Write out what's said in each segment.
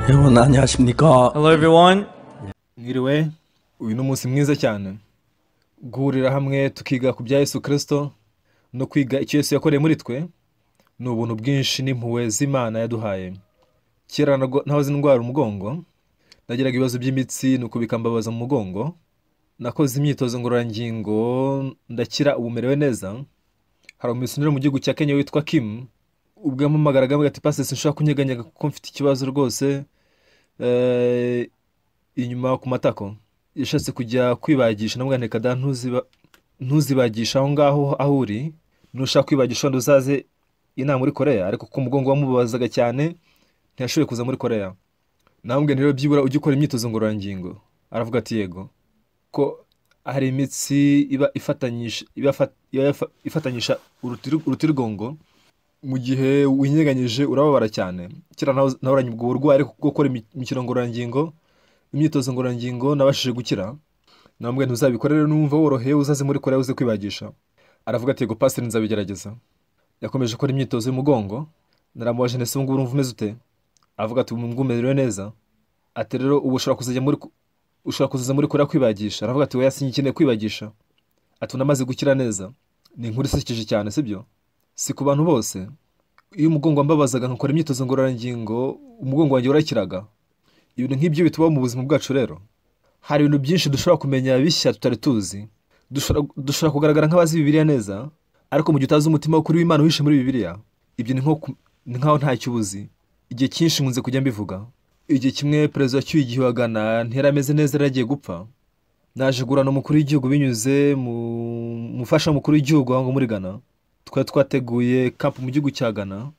여러분 안녕하십니까? Hello, everyone. Mwiriwe, uyu ni umunsi mwiza cyane guhurira hamwe tukiga ku bya Yesu Kristo no kwiga icyo Yesu yakoreye muri twe. Ni ubuntu bwinshi n'impuhwe z'Imana yaduhaye. Kera nahoze ndwara umugongo, nagiraga ibibazo by'imitsi nuko bikambabaza mu mugongo. Nakoze imyitozo ngororangingo ndakira, ubu merewe neza. Hari umumisiyoneri mu gihugu cya Kenya witwa Kim, ubwo yampamagaraga ambwira ati: "Pastor, sinshobora kunyeganyega kuko mfite ikibazo rwose inyuma ku matako." Yashatse kujya kwibagisha, namubwira nti: "Reka da, ntuzibagishe aho ngaho aho uri. Nushaka kwibagisha wenda uzaze inama muri Korea." Ariko kuko umugongo wamubabazaga cyane, ntiyashoboye kuza muri Korea. Namubwira nti: "Rero byibura ujye ukora imyitozo ngororangingo." Aravuga ati: "Yego." Ko hari imitsi iba ifatanyije, iba ifatanyisha urutirigongo, mu gihe winyeganyije urababara cyane. Kera nahoranye ubwo burwayi, ariko gukora imikino ngororangingo, imyitozo ngororangingo, nabashije gukira. Namubwiye: "Ntuzabikore rero, numva woroheye uzaze muri Korea uze kwibagisha." Aravuga ati: "Yego pastor, nzabigerageza." Yakomeje gukora imyitozo y'umugongo. Naramubaje nti: "Ese ubu ngubu urumva umeze ute?" Avuga ati: "Ubu ngubu merewe neza." Ati: "Rero ubu ushobora kuzaza muri Korea kwibagisha?" Aravuga ati: "Oya, singikeneye kwibagisha." Ati: "Unamaze gukira neza." Ni inkuru isekeje cyane, sibyo? Si ku bantu bose. Iyo umugongo wambabazaga nkakora imyitozo ngororangingo, umugongo wanjye warakiraga. Ibintu nk'ibyo bitubaho mu buzima bwacu. Rero hari ibintu byinshi dushobora kumenya bishya tutari tuzi. Dushobora kugaragara nk'abazi Bibiliya neza, ariko mu gihe utazi umutima w'ukuri w'Imana uhishe muri Bibiliya, ibyo ni nk'aho ntacyo ubuzi. Igihe cyinshi nkunze kujya mbivuga. Igihe kimwe perezida wacyuye igihe wa Ghana ntiyari ameze neza, yari agiye gupfa. Naje guhura n'umukuru w'igihugu binyuze mu mufasha mukuru w'igihugu aho ngaho muri Ghana. Twari twateguye camp mu gihugu cya Ghana.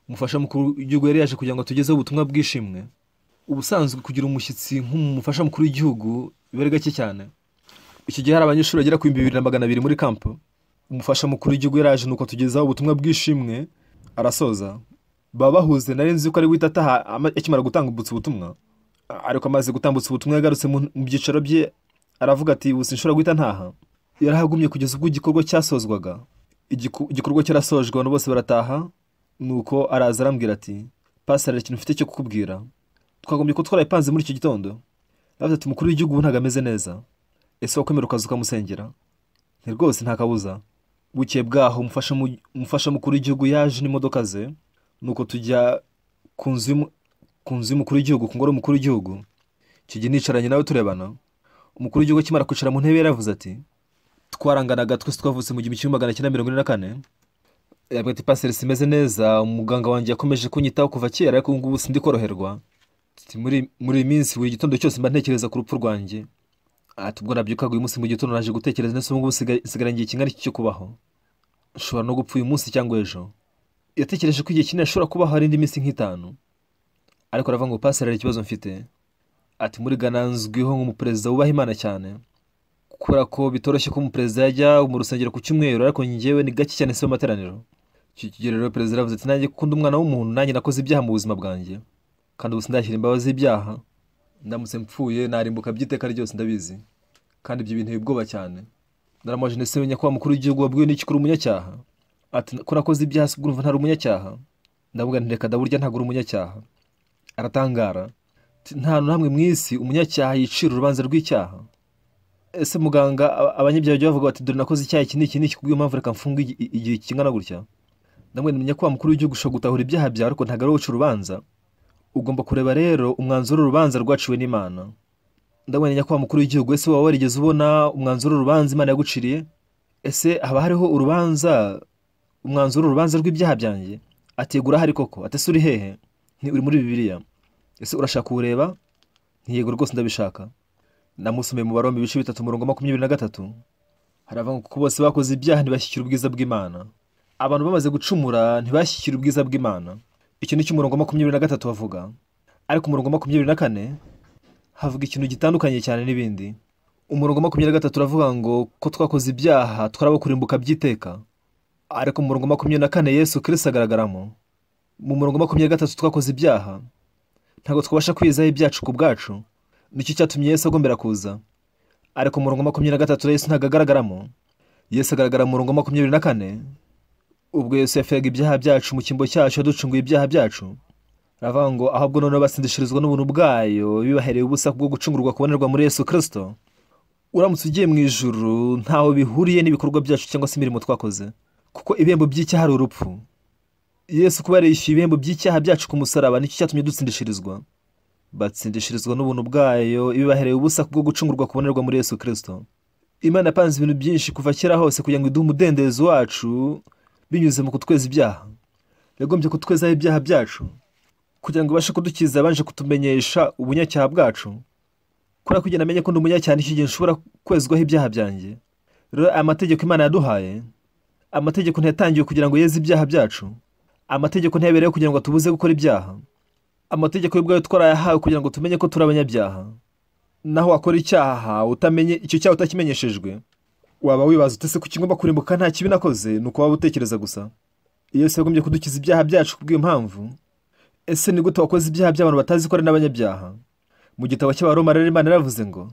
Umufasha mukuru w'igihugu yari yaje kugira ngo atugezeho ubutumwa bw'ishimwe. Ubusanzwe kugira umushyitsi nk'umufasha mukuru w'igihugu biba ari gake cyane. Icyo gihe hari abanyeshuri bagera ku 2200 muri camp. Umufasha mukuru w'igihugu yaraje, nuko atugezaho ubutumwa bw'ishimwe, arasoza. Baba bahuze, nari nzi ko ari guhita ataha akimara gutambutsa ubutumwa, ariko amaze gutambutsa ubutumwa yagarutse mu byicaro bye, aravuga ati: "Ubu sinshobora guhita ntaha." Yarahagumye kugeza ubwo igikorwa cyasozwaga. Igikorwa cyarasojwe, abantu bose barataha, nuko araza arambwira ati: "Pastor, hari ikintu mfite cyo kukubwira. Twagombye ko twarabipanze muri icyo gitondo." Aravuze ati: "Umukuru w'igihugu ubu ntabwo ameze neza. Ese wakwemera ukaza ukamusengera?" Nti: "Rwose nta kabuza." Bukeye bwaho umufasha mukuru w'igihugu yaje n'imodoka ze, nuko tujya ku nzu y'umukuru w'igihugu, ku ngoro y'umukuru w'igihugu. Icyo gihe nicaranye nawe turebana. Umukuru w'igihugu akimara kwicara mu ntebe yaravuze ati, twaranganaga twese, twavutse mu 1944, yabwiye ati: "Pastor, simeze neza. Umuganga wanjye yakomeje kunyitaho kuva kera, ariko ubu ngubu sindi koroherwa." Ati: Muri iyi minsi buri gitondo cyose mba ntekereza ku rupfu rwanjye." Ati: "Ubwo nabyukaga uyu munsi mu gitondo, naje gutekereza ndetse ubu ngubu nsigaranye igihe kingana iki cyo kubaho? Nshobora no gupfa uyu munsi cyangwa ejo." Yatekereje ko igihe kinini ashobora kubaho hari indi minsi nk'itanu, ariko aravuga ngo: "Pastor, hari ikibazo mfite." Ati: "Muri Ghana nzwiho nk'umuperezida wubaha Imana cyane, kubera ko bitoroshye ko umuperezida yajya mu rusengero ku cyumweru, ariko njyewe ni gake cyane siba amateraniro." Icyo gihe rero perezida yaravuze ati: "Nanjye kuko ndi umwana w'umuntu, nanjye nakoze ibyaha mu buzima bwanjye, kandi ubu sindashyira imbabazi z'ibyaha. Ndamutse mpfuye narimbuka by'iteka ryose, ndabizi, kandi ibyo bintu ubwoba cyane." Naramubajije: "Ndetse nyakubahwa mukuru w'igihugu, wabwiwe n'iki ko uri umunyacyaha?" Ati: "Ko nakoze ibyaha se ubwo urumva ntari umunyacyaha?" Ndavuga nti: "Reka da, burya ntabwo uri umunyacyaha." Aratangara. Ati: "Nta hantu na hamwe mu isi umunyacyaha yicira urubanza rw'icyaha. Ese muganga, abanyabyaha bajya bavuga bati: 'Dore nakoze icyaha iki n'iki n'iki, kubw'iyo mpamvu reka mfunge igihe kingana gutya'?" Ndamubwira nti: "Nyakubahwa mukuru w'igihugu, ushobora gutahura ibyaha byawe, ariko ntabwo ari wowe uca urubanza. Ugomba kureba rero umwanzuro w'urubanza rwaciwe n'Imana." Ndabona: "Nyakubahwa mukuru w'igihugu, ese waba warigeze ubona umwanzuro w'urubanza Imana yaguciriye? Ese haba hariho urubanza, umwanzuro w'urubanza rw'ibyaha byanjye?" Ati: "Yego, urahari koko." Ati: "Ese uri hehe?" Nti: "Uri muri Bibiliya. Ese urashaka kuwureba?" Nti: "Yego rwose, ndabishaka." Namusomeye mu Baroma ibice 3, umurongo 23. Haravuga ngo: "Kuko bose bakoze ibyaha ntibashyikira ubwiza bw'Imana." Abantu bamaze gucumura ntibashyikira ubwiza bw'Imana. Icyo ni cyo umurongo wa 23 bavuga. Ariko umurongo wa 24 havuga ikintu gitandukanye cyane n'ibindi. Umurongo wa 23 uravuga ngo ko twakoze ibyaha twarabo kurimbuka by'iteka, ariko mu murongo wa 24 Yesu Kristo agaragaramo. Mu murongo wa 23, twakoze ibyaha, ntabwo twabasha kwizaho ibyacu ku bwacu, nicyo cyatumye Yesu agombera kuza. Ariko mu murongo wa 23 Yesu ntabwo agaragaramo. Yesu agaragara mu murongo wa 24. Ubwo Yesu yapfiraga ibyaha byacu mu cyimbo cyacu, yaducunguye ibyaha byacu. Aravuga ngo ahubwo noneho batsindishirizwa n'ubuntu bwayo bibahereye ubusa kubwo gucungurwa kubonerwa muri Yesu Kristo. Uramutse ugiye mu ijuru ntaho bihuriye n'ibikorwa byacu cyangwa se imirimo twakoze, kuko ibihembo by'icyaha ari urupfu. Yesu kuba yarishyuye ibihembo by'icyaha byacu ku musaraba nicyo cyatumye dutsindishirizwa. Batsindishirizwa n'ubuntu bwayo ibibahereye ubusa kubwo gucungurwa kubonerwa muri Yesu Kristo. Imana yapanze ibintu byinshi kuva kera hose kugira ngo iduhe umudendezo wacu binyuze mu kutweza ibyaha. Yagombye kutwezaho ibyaha byacu kugira ngo ibashe kudukiza, yabanje kutumenyesha ubunyacyaha bwacu. Kubera ko igihe namenye ko ndi umunyacyaha nicyo gihe nshobora kwezwaho ibyaha byanjye. Rero aya mategeko Imana yaduhaye, amategeko ntiyatangiwe kugira ngo yeze ibyaha byacu. Amategeko ntiyabereyeho kugira ngo atubuze gukora ibyaha. Amategeko y'ubwayo twarayahawe kugira ngo tumenye ko turi abanyabyaha. Naho wakora icyaha utamenye icyo cyaha utakimenyeshejwe, waba wibaza ute se kuki ngomba kurimbuka nta kibi nakoze? Ni uko waba utekereza gusa. Yesu yagombye kudukiza ibyaha byacu kubw'iyo mpamvu. Ese ni gute wakoze ibyaha by'abantu batazi ko ari n'abanyabyaha? Mu gitabo cy'Abaroma rero Imana yaravuze ngo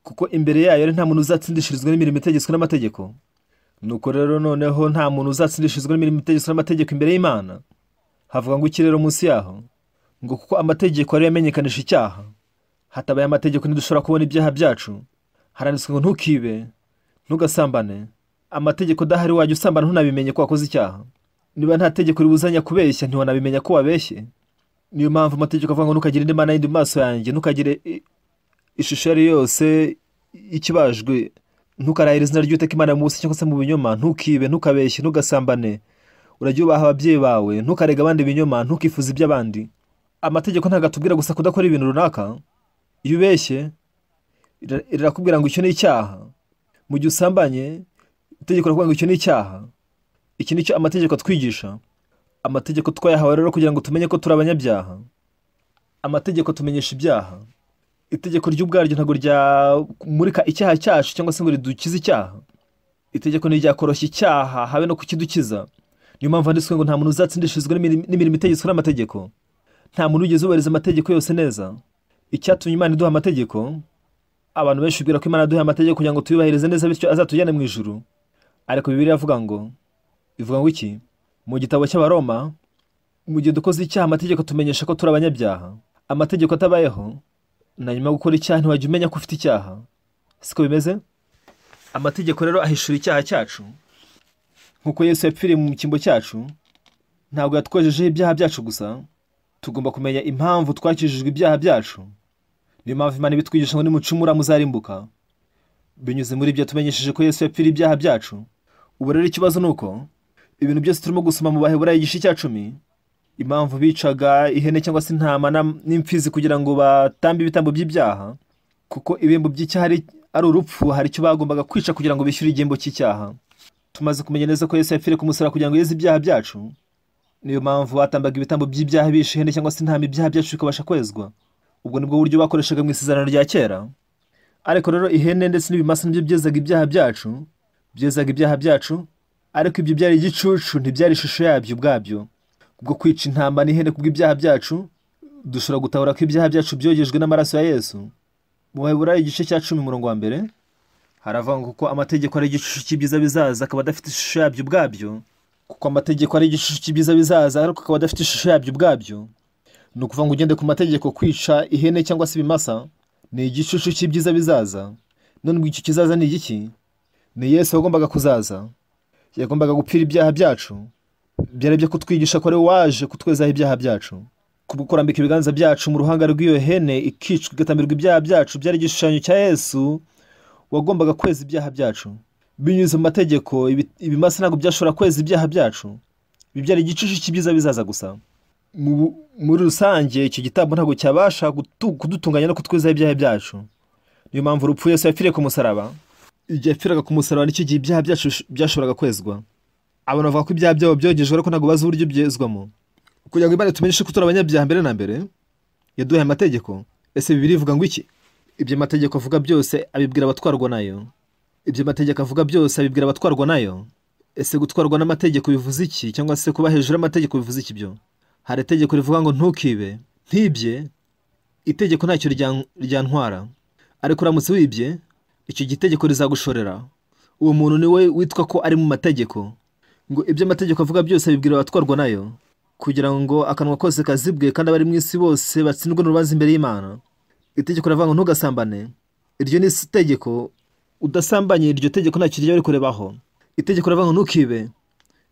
kuko imbere yayo nta muntu uzatsindishirizwa n'imirimo itegetswe n'amategeko. Nuko rero noneho nta muntu uzatsindishirizwa n'imirimo itegetswe n'amategeko imbere y'Imana. Havuga ngo iki rero munsi yaho? Ngo kuko amategeko ariyo yamenyekanisha icyaha. Hatabaye amategeko ntidushobora kubona ibyaha byacu. Haranditswe ngo ntukibe, ntugasambane. Amategeko adahari wajya usambana ntunabimenye ko wakoze icyaha. Niba nta tegeko ribuzanya kubeshya ntiwanabimenya ko wabeshye. Niyo mpamvu amategeko avuga ngo ntukagire indi mana yindi mu maso yanjye, ntukagire ishusho iyo ari yose ikibajwe, ntukarahire izina ry'Uwiteka Imana mu busa cyangwa se mu binyoma, ntukibe, ntukabeshye, ntugasambane, urajye ubaha ababyeyi bawe, ntukarege abandi ibinyoma, ntukifuze iby'abandi. Amategeko ntabwo atubwira gusa kudakora ibintu runaka. Iyo ubeshye rirakubwira ngo icyo ni icyaha. Mu gihe usambanye itegeko rirakubwira ngo icyo ni icyaha. Iki nicyo amategeko atwigisha. Amategeko twayahawe rero kugira ngo tumenye ko turi abanyabyaha. Amategeko tumenyesha ibyaha. Itegeko ry'ubwaryo ntabwo ryamurika icyaha cyacu cyangwa se ngo ridukize icyaha. Itegeko ntiryakoroshya icyaha habe no kukidukiza. Niyo mpamvu handitswe ngo nta muntu uzatsindishirizwa n'imirimo itegetswe n'amategeko. Nta muntu wigeze wubahiriza amategeko yose neza. Icyatumye Imana iduha amategeko, abantu benshi bibwira ko Imana yaduhaye amategeko kugira ngo tuyubahirize neza bityo azatujyane mu ijuru. Ariko Bibiliya ivuga ngo iki? Mu gitabo cy'Abaroma, mu gihe dukoze icyaha amategeko tumenyesha ko turi abanyabyaha. Amategeko atabayeho, na nyuma yo gukora icyaha ntiwajya umenya ko ufite icyaha. Siko bimeze? Amategeko rero ahishura icyaha cyacu. Nkuko Yesu yapfiriye mu cyimbo cyacu, ntabwo yatwejejeho ibyaha byacu gusa. Tugomba kumenya impamvu twakijijwe ibyaha byacu. Niyo mpamvu Imana ibitwigisha ngo nimucumura muzarimbuka. Binyuze muri ibyo tumenyesheje ko Yesu yapfiriye ibyaha byacu. Ubu rero ikibazo ni uko ibintu byose turimo gusoma mu Baheburayo igice cya 10, impamvu bicaga ihene cyangwa se intama n'imfizi kugira ngo batambe ibitambo by'ibyaha, kuko ibihembo by'icyaha ari urupfu, hari icyo bagombaga kwica kugira ngo bishyure igihembo cy'icyaha. Tumaze kumenya neza ko Yesu yapfiriye ku musaraba kugira ngo yeze ibyaha byacu. Niyo mpamvu batambaga ibitambo by'ibyaha bishe ihene cyangwa se intama, ibyaha byacu bikabasha kwezwa. Ubwo nibwo buryo bakoreshaga mu isezerano rya kera. Ariko rero ihene ndetse n'ibimasa nibyo byezaga ibyaha byacu, byezaga ibyaha byacu. Ariko ibyo byari igicucu, ntibyari ishusho yabyo ubwabyo. Kubwo kwica intama n'ihene kubw'ibyaha byacu, dushobora gutahura ko ibyaha byacu byogejwe n'amaraso ya Yesu. Mu Baheburayo igice cya 10 umurongo wa mbere haravuga ngo kuko amategeko ari igicucu cy'ibyiza bizaza akaba adafite ishusho yabyo ubwabyo. Kuko amategeko ari igicucu cy'ibyiza bizaza ariko akaba adafite ishusho yabyo ubwabyo. Ni ukuvuga ngo ugende ku mategeko, kwica ihene cyangwa se ibimasa ni igicucu cy'ibyiza bizaza. None ubwo icyo kizaza ni igiki? Ni Yesu wagombaga kuzaza. Yagombaga gupfira ibyaha byacu. Byari byo kutwigisha ko ari waje kutwezaho ibyaha byacu. Kubwo kurambika ibiganza byacu mu ruhanga rw'iyo hene ikicwa igatambirwa ibyaha byacu, byari igishushanyo cya Yesu wagombaga kweza ibyaha byacu. Binyuze mu mategeko, ibimasa ntabwo byashobora kweza ibyaha byacu. Ibi byari igicucu cy'ibyiza bizaza gusa. Muri rusange icyo gitambo ntabwo cyabasha kudutunganya no kutwezaho ibyaha byacu. Niyo mpamvu urupfu Yesu yapfiriye ku musaraba, igihe yapfiraga ku musaraba nicyo gihe ibyaha byacu byashoboraga kwezwa. Abantu bavuga ko ibyaha byabo byogejwe ariko ntabwo bazi uburyo byezwamo. Kugira ngo Imana itumenyeshe ko turi abanyabyaha mbere na mbere, yaduhaye amategeko. Ese Bibiliya ivuga ngo iki? Ibyo amategeko avuga byose abibwira abatwarwa nayo. Ibyo amategeko avuga byose abibwira abatwarwa nayo. Ese gutwarwa n'amategeko bivuze iki? Cyangwa se kuba hejuru y'amategeko bivuze iki byo? Hari itegeko rivuga ngo ntukibe, ntibye, itegeko ntacyo ryantwara. Ariko uramutse wibye, icyo gitegeko rizagushorera. Uwo muntu ni we witwa ko ari mu mategeko. Ngo ibyo amategeko avuga byose abibwira abatwarwa nayo. Kugira ngo akanwa kose kazibwe kandi abari mu isi bose batsindwe n'urubanza imbere y'Imana. Itegeko riravuga ngo ntugasambane. Iryo ni itegeko, udasambanye iryo tegeko ntacyo ryaba rikurebaho. Itegeko riravuga ngo ntukibe.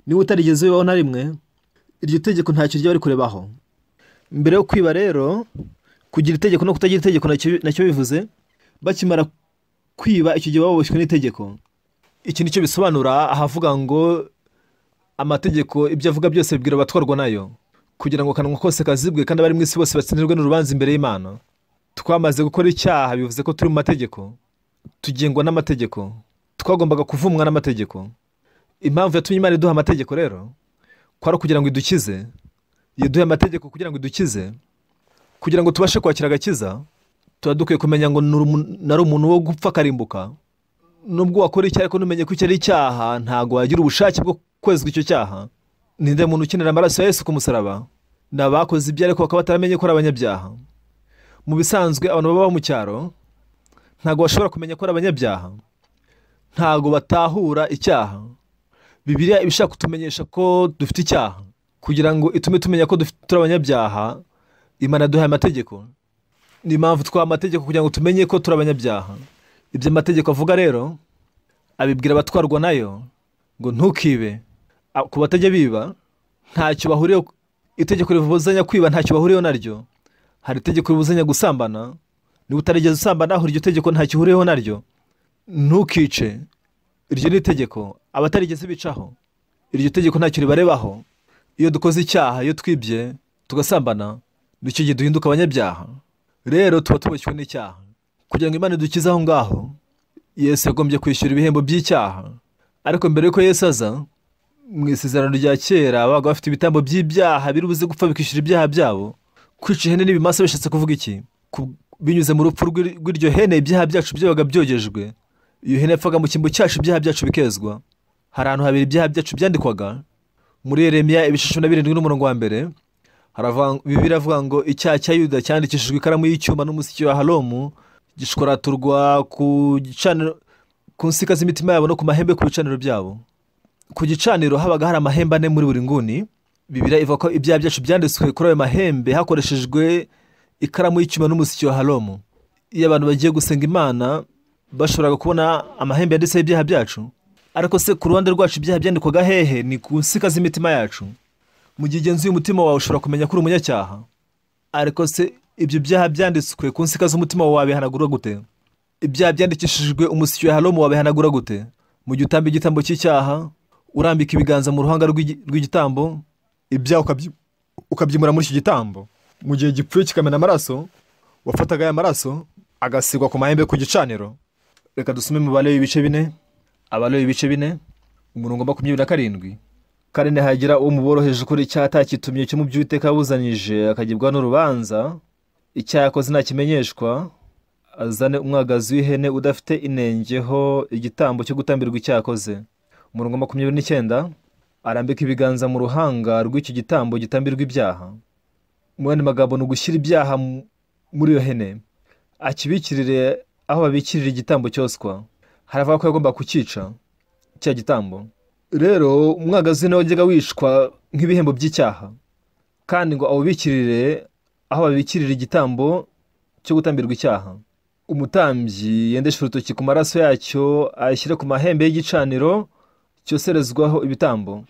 Niba utarigeze wibaho na rimwe, iryo tegeko ntacyo ryaba rikurebaho. Mbere yo kwiba rero, kugira itegeko no kutagira itegeko nacyo bivuze, bakimara kwiba icyo gihe baboshywe n'itegeko. Iki nicyo bisobanura ahavuga ngo amategeko ibyo avuga byose bibwira abatwarwa nayo, kugira ngo akanwa kose kazibwe kandi abari mu isi bose batsindirwe n'urubanza imbere y'Imana. Twamaze gukora icyaha bivuze ko turi mu mategeko, tugengwa n'amategeko, twagombaga kuvumwa n'amategeko. Impamvu yatumye Imana iduha amategeko rero kwari kugira ngo idukize. Yaduhaye amategeko kugira ngo idukize, kugira ngo tubashe kwakira agakiza. Tuba dukwiye kumenya ngo nari umuntu wo gupfa akarimbuka. Nubwo wakora icyaha ariko ntumenye ko icyo ari icyaha, ntabwo wagira ubushake bwo kwezwa icyo cyaha. Ninde muntu ukenera amaraso ya Yesu ku musaraba? Ni abakoze ibyo ariko bakaba bataramenye ko ari abanyabyaha. Mu bisanzwe abantu baba mu cyaro ntabwo bashobora kumenya ko ari abanyabyaha, ntabwo batahura icyaha. Bibiliya iba ishaka kutumenyesha ko dufite icyaha, kugira ngo itume tumenya ko turi abanyabyaha. Imana yaduhaye amategeko. Ni impamvu twaha amategeko kugira ngo tumenye ko turi abanyabyaha. Ibyo amategeko avuga rero abibwira abatwarwa nayo ngo ntukibe. Ku batajya biba ntacyo bahuriyeho. Itegeko ribuzanya kwiba ntacyo bahuriyeho naryo. Hari itegeko ribuzanya gusambana, niba utarigeze usambana aho iryo tegeko ntacyo uhuriyeho naryo. Ntukice, iryo ni itegeko abatarigeze bicaho, iryo tegeko ntacyo ribarebaho. Iyo dukoze icyaha, iyo twibye tugasambana, nicyo gihe duhinduka abanyabyaha. Rero tuba tuboshywe n'icyaha. Kugira ngo Imana idukize aho ngaho, Yesu yagombye kwishyura ibihembo by'icyaha. Ariko mbere yuko Yesu aza, mu isezerano rya kera babaga bafite ibitambo by'ibyaha biri buze gupfa bikishyura ibyaha byabo. Kwica ihene n'ibimasa bishatse kuvuga iki? Binyuze mu rupfu rw'iryo hene ibyaha byacu byabaga byogejwe. Iyo hene yapfaga mu cyimbo cyacu, ibyaha byacu bikezwa. Hari ahantu habiri ibyaha byacu byandikwaga. Muri Yeremiya ibice 17 n'umurongo wa 1, Bibiliya iravuga ngo icyaha cya Yuda cyandikishijwe ikaramu y'icyuma n'umusiki wa Halomu, gishwaraturwa ku gicaniro, ku nsika z'imitima yabo no ku mahembe ku bicaniro byabo. Ku gicaniro habaga hari amahembe ane muri buri nguni. Bibiliya ivuga ko ibyaha byacu byanditswe kuri ayo mahembe hakoreshejwe ikaramu y'icyuma n'umusiki wa Halomu. Iyo abantu bagiye gusenga Imana bashoboraga kubona amahembe yanditseho ibyaha byacu. Ariko se ku ruhande rwacu ibyaha byandikwaga hehe? Ni ku nsika z'imitima yacu. Mu gihe ugenzuye umutima wawe ushobora kumenya ko uri umunyacyaha. Ariko se ibyo byaha byanditswe ku nsika z'umutima wawe wabihanagura gute? Ibyaha byandikishijwe umusiki wa Halomu wabihanagura gute? Mu gihe utamba igitambo cy'icyaha, urambika ibiganza mu ruhanga rw'igitambo, ibyaha ukabyimura muri icyo gitambo. Mu gihe gipfuye kikamena amaraso, wafataga aya maraso agasigwa ku mahembe ku gicaniro. Reka dusome mu Balewi ibice 4, Abalewi ibice 4, umurongo 27. Kandi nihagira uwo muboroheje ukora icyaha atakitumye cyo mu byo Uwiteka yabuzanyije, akagibwa n'urubanza, icyaha yakoze ntakimenyeshwa, azane umwagazi w'ihene udafite inenge ho igitambo cyo gutambirwa icyaha akoze. Umurongo 29, arambika ibiganza mu ruhanga rw'icyo gitambo gitambirwa ibyaha. Mu yandi magambo ni ugushyira ibyaha muri iyo hene, akibikirire aho babikirira igitambo cyoswa. Haravuga ko yagomba kucyica cya gitambo. Rero umwagazi w'ihene wajyaga wicwa nk'ibihembo by'icyaha, kandi ngo awubikirire aho babikirira igitambo cyo gutambirwa icyaha. Umutambyi yendeshe urutoki ku maraso yacyo ayashyire ku mahembe y'igicaniro cyoserezwaho ibitambo.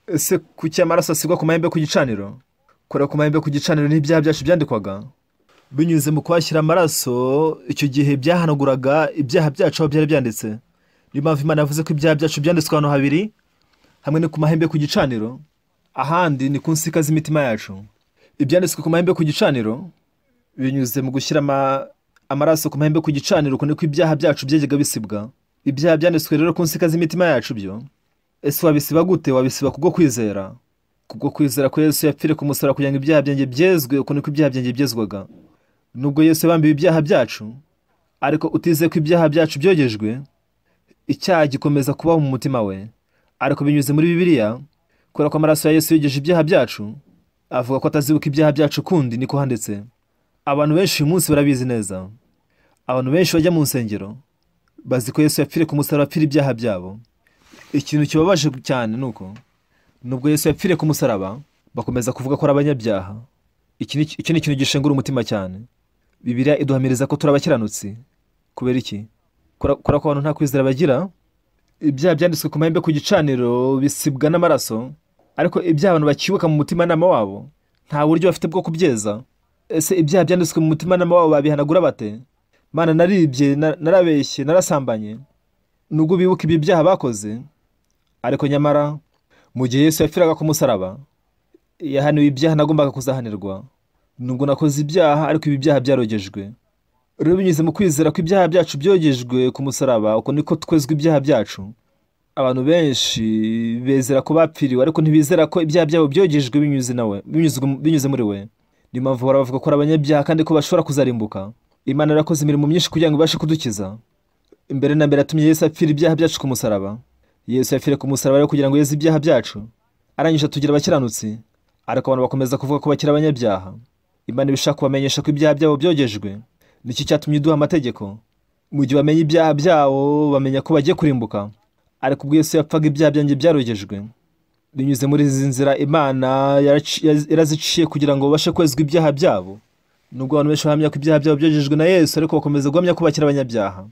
Ese kuki amaraso asigwa ku mahembe ku gicaniro? Kora ku mahembe ku gicaniro n'ibyaha byacu byandikwaga. Binyuze mu kwashyira amaraso, icyo gihe byahanaguraga ibyaha byacu aho byari byanditse. Niyo mpamvu Imana yavuze ko ibyaha byacu byanditswe ahantu habiri, hamwe ni ku mahembe ku gicaniro, ahandi ni ku nsika z'imitima yacu. Ibyanditswe ku mahembe ku gicaniro binyuze mu gushyira amaraso ku mahembe ku gicaniro, uko niko ibyaha byacu byajyaga bisibwa. Ibyaha byanditswe rero ku nsika z'imitima yacu byo, ese wabisiba gute? Wabisiba kubwo kwizera. Kubwo kwizera ko Yesu yapfiriye ku musaraba kugira ngo ibyaha byanjye byezwe, uko niko ibyaha byanjye byezwaga. Nubwo Yesu yabambiwe ibyaha byacu, ariko utizeye ko ibyaha byacu byogejwe, icyaha gikomeza kubaho mu mutima we. Ariko binyuze muri Bibiliya, kubera ko amaraso ya Yesu yogeje ibyaha byacu, avuga ko atazibuka ibyaha byacu ukundi, niko handitse. Abantu benshi uyu munsi barabizi neza. Abantu benshi bajya mu nsengero bazi ko Yesu yapfiriye ku musaraba apfira ibyaha byabo. Ikintu kibabaje cyane nuko nubwo Yesu yapfiriye ku musaraba, Bakomeza kuvuga ko ari abanyabyaha. Iki ni ikintu gishengura umutima cyane. Bibiliya iduhamiriza ko turi abakiranutsi. Kubera iki? Kubera ko abantu nta kwizera bagira. Ibyaha byanditswe ku mahembe ku gicaniro bisibwa n'amaraso, ariko ibyaha abantu bakibuka mu mutimanama wabo nta buryo bafite bwo kubyeza. Ese ibyaha byanditswe mu mutimanama wabo babihanagura bate? Mana, naribye, narabeshye, narasambanye. Nubwo bibuka ibi byaha bakoze, ariko nyamara mu gihe Yesu yapfiraga ku musaraba, yahaniwe ibyaha nagombaga kuzahanirwa. Nubwo nakoze ibyaha, ariko ibi byaha byarogejwe. Rero binyuze mu kwizera ko ibyaha byacu byogejwe ku musaraba, uko niko twezwa ibyaha byacu. Abantu benshi bezera ko bapfiriwe, ariko ntibizera ko ibyaha byabo byogejwe binyuze muri we. Niyo mpamvu bahora bavuga ko ari abanyabyaha kandi ko bashobora kuzarimbuka. Imana yarakoze imirimo myinshi kugira ngo ibashe kudukiza. Imbere na mbere yatumye Yesu apfira ibyaha byacu ku musaraba. Yesu yapfiriye ku musaraba rero kugira ngo yeze ibyaha byacu. Arangije atugira abakiranutsi, ariko abantu bakomeza kuvuga ko bakiri abanyabyaha. Imana ibishaka kubamenyesha ko ibyaha byabo byogejwe. Niki cyatumye iduha amategeko? Mu gihe bamenya ibyaha byabo, bamenya ko bagiye kurimbuka. Ariko ubwo Yesu yapfaga, ibyaha byanjye byarogejwe. Binyuze muri izi nzira Imana yaraziciye kugira ngo babashe kwezwa ibyaha byabo. Nubwo abantu benshi bahamya ko ibyaha byabo byogejwe na Yesu, ariko bakomeza guhamya ko bakiri abanyabyaha.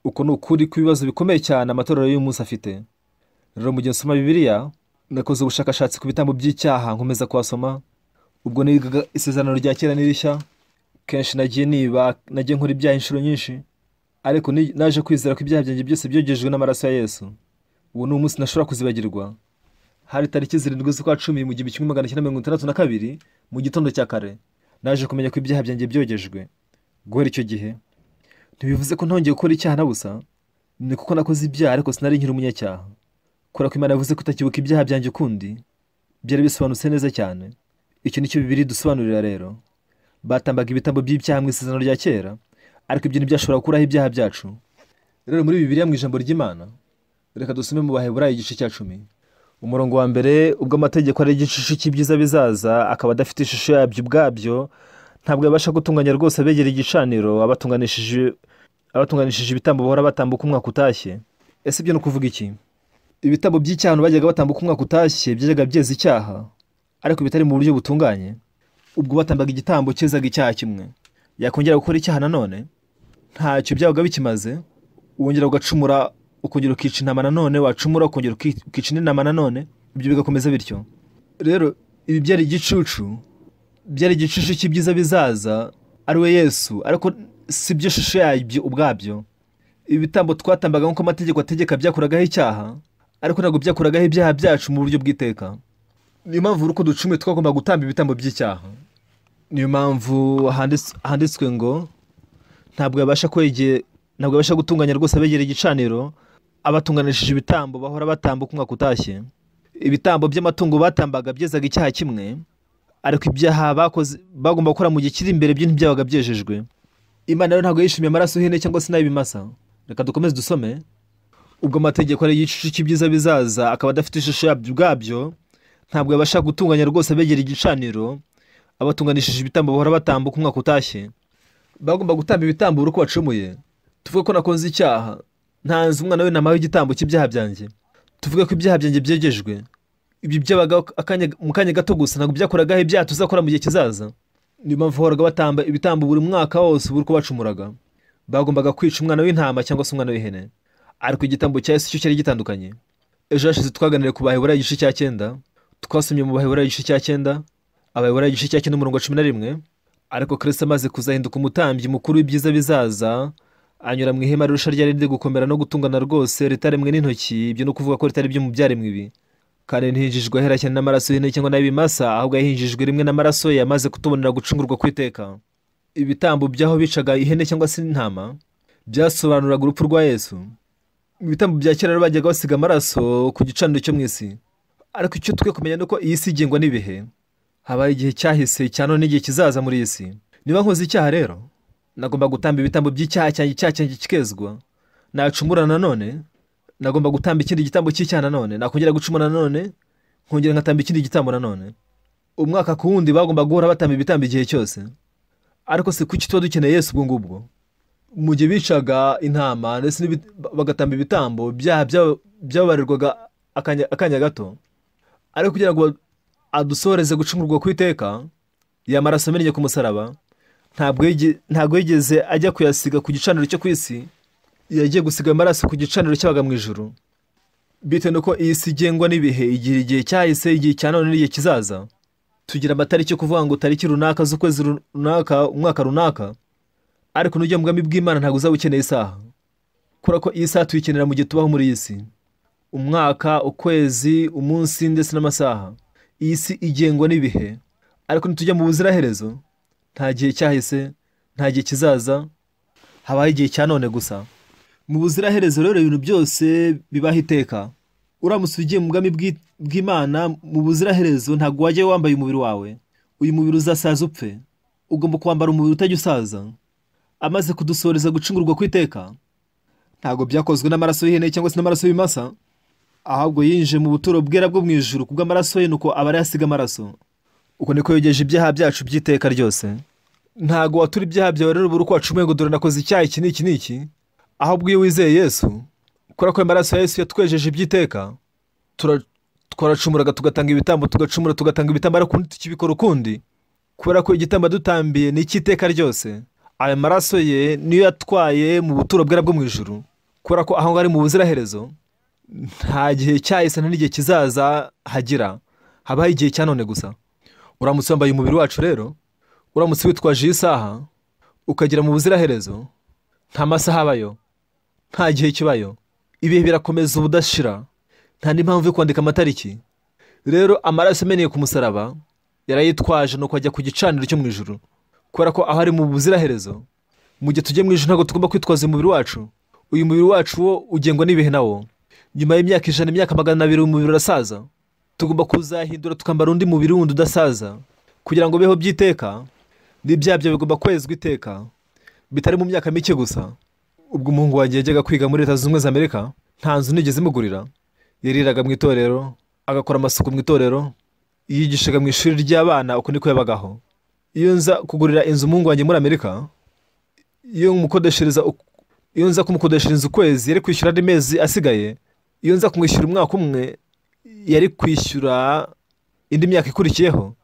Uko ni ukuri kw'ibibazo bikomeye cyane amatorero y'uyu munsi afite. Rero mu gihe nsoma Bibiliya, nakoze ubushakashatsi ku bitambo by'icyaha, nkomeza kuhasoma. Ubwo nigaga isezerano rya kera n'irishya, kenshi nagiye niba, nagiye nkora ibyaha inshuro nyinshi, ariko naje kwizera ko ibyaha byanjye byose byogejwe n'amaraso ya Yesu. Ubu ni umunsi ntashobora kuzibagirwa. Hari tariki 7 z'ukwa 10 mu 1962 mu gitondo cya kare, naje kumenya ko ibyaha byanjye byogejwe. Guhera icyo gihe, ntibivuze ko ntongeye gukora icyaha na busa, ni kuko nakoze ibyaha ariko sinari nkiri umunyacyaha. Kubera ko Imana yavuze ko itakibuka ibyaha byanjye ukundi, byari bisobanutse neza cyane. Icyo nicyo Bibiliya idusobanurira rero. Batambaga ibitambo by'ibyaha mu isezerano rya kera, ariko ibyo ntibyashobora gukuraho ibyaha byacu. Rero muri Bibiliya mu ijambo ry'Imana, reka dusome mu Baheburayo igice cya 10. Umurongo wa mbere, ubwo amategeko ari igicucu cy'ibyiza bizaza, akaba adafite ishusho yabyo ubwabyo, ntabwo yabasha gutunganya rwose abegera igicaniro, abatunganishije ibitambo bahora batambuka umwaka utashye. Ese ibyo ni ukuvuga iki? Ibitambo by'icyaha bajyaga batambuka umwaka utashye byajyaga byeza icyaha, ariko bitari mu buryo butunganye. Ubwo batambaga igitambo cyezaga icyaha kimwe, yakongera gukora icyaha nanone, ntacyo byabaga bikimaze. Wongera ugacumura, ukongera ukica intama nanone, wacumura ukongera ukica indi ntama nanone, ibyo bigakomeza bityo. Rero ibi byari igicucu, byari igicucu cy'ibyiza bizaza, ari we Yesu, ariko si byo shusho yabyo ubwabyo. Ibitambo twatambaga nk'uko amategeko ategeka byakuragaho icyaha, ariko ntabwo byakuragaho ibyaha byacu mu buryo bw'iteka. Niyo mpamvu uko ducumuye twagomba gutamba ibitambo by'icyaha. Niyo mpamvu handitswe ngo ntabwo yabasha ntabwo yabasha gutunganya rwose abegera igicaniro, abatunganishije ibitambo bahora batambuka umwaka utashye. Ibitambo by'amatungo batambaga byezaga icyaha kimwe, ariko ibyaha bakoze bagomba gukora mu gihe kiri imbere byo ntibyabaga byejejwe. Imana rero ntabwo yishimiye amaraso y'ihene cyangwa se n'ay'ibimasa. Reka dukomeze dusome. Ubwo amategeko ari igicucu cy'ibyiza bizaza, akaba adafite ishusho yabyo ubwabyo, ntabwo yabasha gutunganya rwose abegera igicaniro, abatunganishije ibitambo bahora batambuka umwaka utashye. Bagomba gutamba ibitambo uko bacumuye. Tuvuge ko nakoze icyaha, ntanze umwana w'intama w'igitambo cy'ibyaha byanjye. Tuvuge ko ibyaha byanjye byegejwe. Ibyo byabaga mu kanya gato gusa, ntabwo byakoragaho ibyaha tuzakora mu gihe kizaza. Niyo mpamvu bahoraga batamba ibitambo buri mwaka wose buri uko bacumuraga. Bagombaga kwica umwana w'intama cyangwa se umwana w'ihene. Ariko igitambo cya Yesu cyo cyari gitandukanye. Ejo hashize twaganiriye ku Baheburayo igice cya 9, twasomye mu Baheburayo igice cya 9, Abaheburayo igice cya 9 umurongo wa 11, ariko Kristo amaze kuzahinduka umutambyi mukuru w'ibyiza bizaza, anyura mu ihema rirusha ryari riri gukomera no gutungana rwose, ritaremwe n'intoki, ibyo no kuvuga ko ritari ibyo mu byaremwe ibi. Kandi ntihinjijwe ahera cyane n'amaraso y'ihene cyangwa n'ay'ibimasa, ahubwo yahinjijwe rimwe n'amaraso ye yamaze kutubonera gucungurwa kw'iteka. Ibitambo by'aho bicaga ihene cyangwa se intama byasobanuraga urupfu rwa Yesu. Mu bitambo bya kera rero bajyaga basiga amaraso ku gicaniro cyo mu isi. Ariko icyo twe kumenya ni uko iyi si igengwa n'ibihe. Habaye igihe cyahise, cya none n'igihe kizaza muri iyi si. Niba nkoze icyaha rero, nagomba gutamba ibitambo by'icyaha cyanjye, icyaha cyanjye kikezwa. Nacumura nanone, nagomba gutamba ikindi gitambo cy'icyaha nanone, nakongera gucumura nanone, nkongera ngatamba ikindi gitambo nanone. Umwaka ku wundi bagomba guhora batamba ibitambo igihe cyose. Ariko se kuki tuba dukeneye Yesu ubwo ngubwo? Mu gihe bicaga intama ndetse bagatamba ibitambo, ibyaha byababarirwaga akanya gato. Ariko kugira ngo adusohoreze gucungurwa kw'iteka, ya maraso amennye ku musaraba ntabwo yigeze ajya kuyasiga ku gicaniro cyo ku isi, yagiye gusiga amaraso ku gicaniro cyabaga mu ijuru. Bitewe nuko iyi si igengwa n'ibihe, igihe cyahise, igihe cya none n'igihe kizaza. Tugira amatariki yo kuvuga ngo tariki runaka z'ukwezi runaka, umwaka runaka, ariko nujya mu bwami bw'Imana ntabwo uzaba ukeneye isaha, kubera ko iyi saha tuyikenera mu gihe tubaho muri iyi si. Umwaka, ukwezi, umunsi ndetse n'amasaha. Iyi si igengwa n'ibihe, ariko nitujya mu buziraherezo nta gihe cyahise, nta gihe kizaza, habaho igihe cya none gusa. Mu buziraherezo rero ibintu byose bibaho iteka. Uramutse ugiye mu bwami bw'Imana mu buziraherezo ntabwo wajya wambaye umubiri wawe, uyu mubiri uzasaza upfe. Ugomba kwambara umubiri utajya usaza. Amaze kudusoreza gucungurwa kw'iteka, ntabwo byakozwe n'amaraso y'ihene cyangwa se n'amaraso y'ibimasa, ahubwo yinjiye mu buturo bwera bwo mu ijuru kubw'amaraso ye, nuko aba ariho asiga amaraso. Uko niko yogeje ibyaha byacu by'iteka ryose. Ntabwo watura ibyaha byawe rero buri uko wacumuye ngo dore nakoze icyaha iki n'iki n'iki, ahubwo iyo wizeye Yesu, kubera ko amaraso ya Yesu yatwejeje iby'iteka, twaracumuraga tugatanga ibitambo, tugacumura tugatanga ibitambo, ariko tukibikora ukundi, kubera ko igitambo dutambiye ni icy'iteka ryose. Aya maraso ye niyo yatwaye mu buturo bwera bwo mu ijuru, kubera ko aho ngaho ari mu buziraherezo, nta gihe cyahise nta n'igihe kizaza hagira, habaho igihe cya none gusa. Uramutse wambaye umubiri wacu rero, uramutse witwaje iyi saha ukagera mu buziraherezo, nta masaha abayo, nta gihe kibayo, ibihe birakomeza ubudashira, nta n'impamvu yo kwandika amatariki. Rero amaraso ameneye ku musaraba yarayitwaje, nuko ajya ku gicaniro cyo mu ijuru, kubera ko aho ari mu buziraherezo. Mu gihe tugiye mu ijuru ntabwo tugomba kwitwaza umubiri wacu. Uyu mubiri wacu wo ugengwa n'ibihe nawo. Nyuma y'imyaka 100, imyaka 200, umubiri urasaza. Tugomba kuzahindura tukambara undi mubiri wundi udasaza, kugira ngo beho by'iteka. N'ibyaha byawe bigomba kwezwa iteka, bitari mu myaka mike gusa. Ubwo umuhungu wanjye yajyaga kwiga muri Leta Zunze Ubumwe za Amerika, nta nzu nigeze imugurira. Yariraga mu itorero, agakora amasuku mu itorero, yigishaga mu ishuri ry'abana, uko niko yabagaho. Iyo nza kugurira inzu umuhungu wanjye muri Amerika, iyo nza kumukodeshereza ukwezi yari kwishyura andi mezi asigaye. Iyo nza kumwishyura umwaka umwe yari kwishyura indi myaka ikurikiyeho.